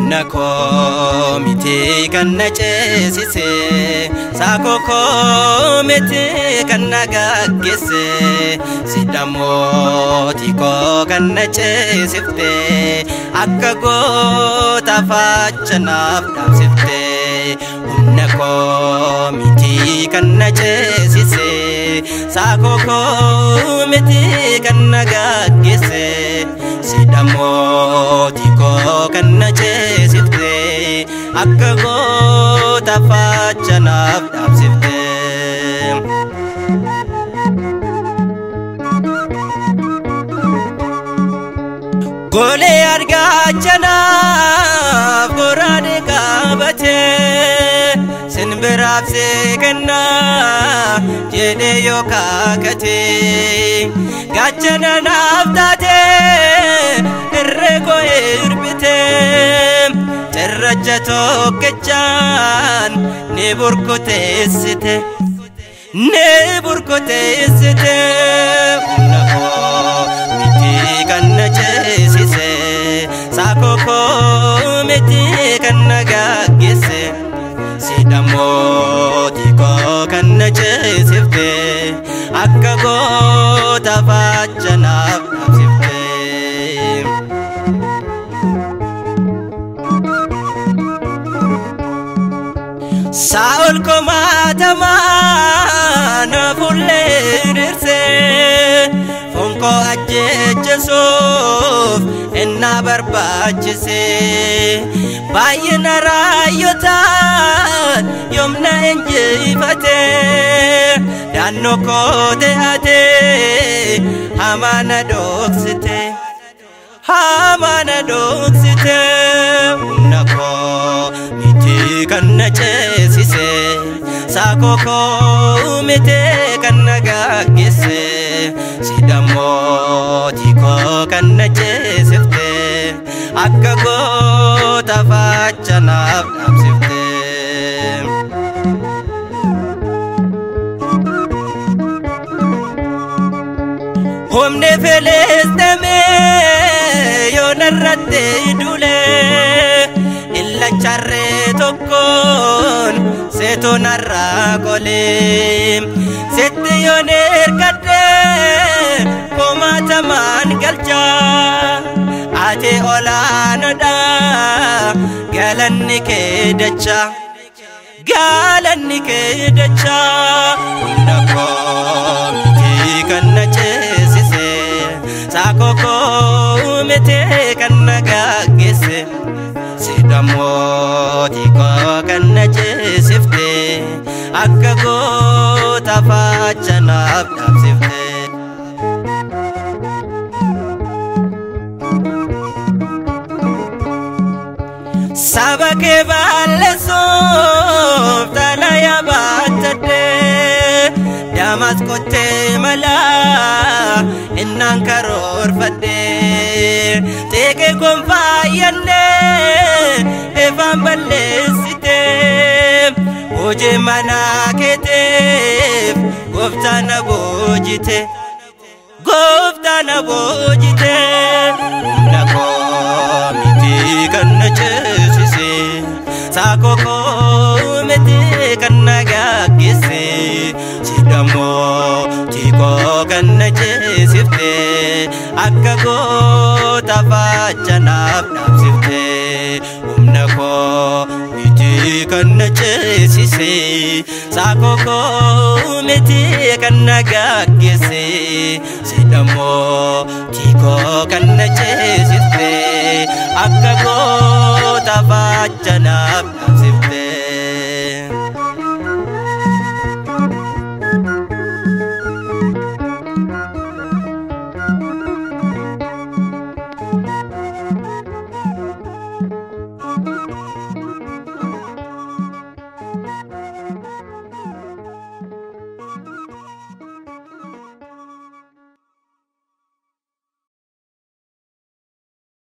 Humna koo miti kan na ceesise, saakoo koo miti kan na gaggeesse, sidha mootii koo kan na ceesifte, akka goota faachanaaf dhaabsifte. Humna koo miti kan na ceesise, saakoo koo miti kan na gaggeesse, sidha mootii koo kan na ceesifte, akka goota faachanaaf dhaabsifte. Golee argaachanaaf goraadee qabatee, sinbiraaf seekannaa jedhee yoo kaakatee, gaachana naaf taatee irree koo hirbitee, cirracha tokkichaan ni burkuteessite, ni burkuteessite. Humna koo miti kan na ceesise, saakoo koo miti kan na gaggeesse, sidha mootii koo kan na ceesifte, akka goota faachanaaf dhaabsifte. Saa'ol komaatamaa na fuullee diriirsee, foon koo ajjeechisuuf innaa barbaachise. Baay'ina raayyotaan yoomna injifate, daannoo koo te'atee hamaa na dhoksite, hamaa na dhoksite. Humna koo miti kan na ceesise, saakoo koo miti kan na gaggeesse, sidha mootii koo kan na ceesifte, akka goota faachanaaf dhaabsifte. Humni Filisxeemii yoo narratti duule, illacharree tokkoon seetoo narraa qolee. Sitti yoon ergadhe komaatamaan galcha, ati olaanoodha, galanni kee dacha, galanni kee dacha. Humna koo miti kan na ceesise, saakoo koo miti kan na gaggeesse, sidha mootii koo kan na ceesifte, akka goota faachanaaf dhaabsifte. Saba kee balleessuuf xalayaa baattadhee, Damasqootti malaa innaan karoorfadhee, xiiqii kun faayyannee ifaan balleessite. Hojii manaa keetiif gooftaan na boojite, gooftaan na boojite. Humna koo miti kan na ceesise, saakoo koo miti kan na gaggeesse, sidha mootii koo kan na ceesifte, akka goota faachanaaf dhaabsifte. Humna koo miti kan na ceesise, saakoo koo miti kan na gaggeesse, sidha mootii koo kan na ceesifte, akka goota